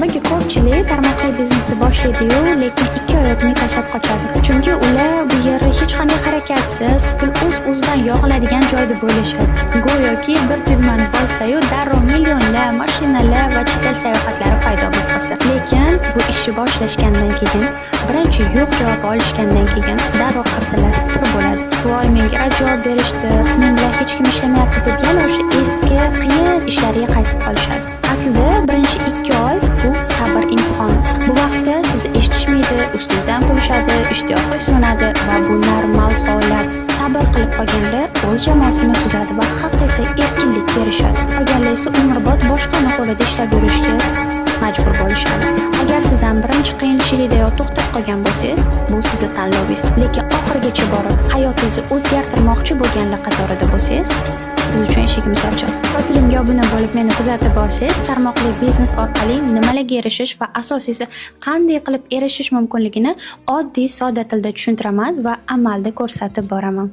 Nimaga ko'pchilik tarmoqli biznesni boshlaydi-yu, lekin 2 oy o'tmay tashlab qochadi? Chunki ular bu yerda hech qanday harakatsiz pul o'z-o'zidan yog'iladigan joy deb o'ylashadi. Go'yoki bir tugmani bossayu, darrov millionlar, mashinalar va chet el sayohatlari paydo bo'lib qolsa. Lekin bu ishni boshlashgandan keyin, birinchi yo'q javob olishgandan keyin darrov hafsalasi pir bo'ladi. "Voy, menga rad javob berishdi, men bilan hech kim ishlamayapti", deb yana o'sha eski qiyin ishlariga qaytib qolishadi. Aslida birinchi 2 oy bu sabr imtihoni. Bu vaqtda sizni eshitishmaydi, ustingizdan kulishadi, ishtiyoqi so'nadi va bu normal holat. Sabr qilib qolganlar o'z jamoasini tuzadi va haqiqiy erkinlikka erishadi. Qolganlar esa umrbod boshqani qo'lida ishlab yurishga majbur bo'lishadi. Agar siz ham birinchi qiyinchilikdayoq to'xtab qolgan bo'lsangiz, bu sizni tanlovingiz. Lekin oxirigacha borib, hayotingizni o'zgartirmoqchi bo'lganlar qatorida bo'lsangiz, siz uchun eshigimiz ochiq. Profilimga obuna bo'lib, meni kuzatib borsangiz, tarmoqli biznes orqali nimalarga erishish va asosiysi, qanday qilib erishish mumkinligini oddiy, sodda tilda tushuntiraman va amalda ko'rsatib boraman.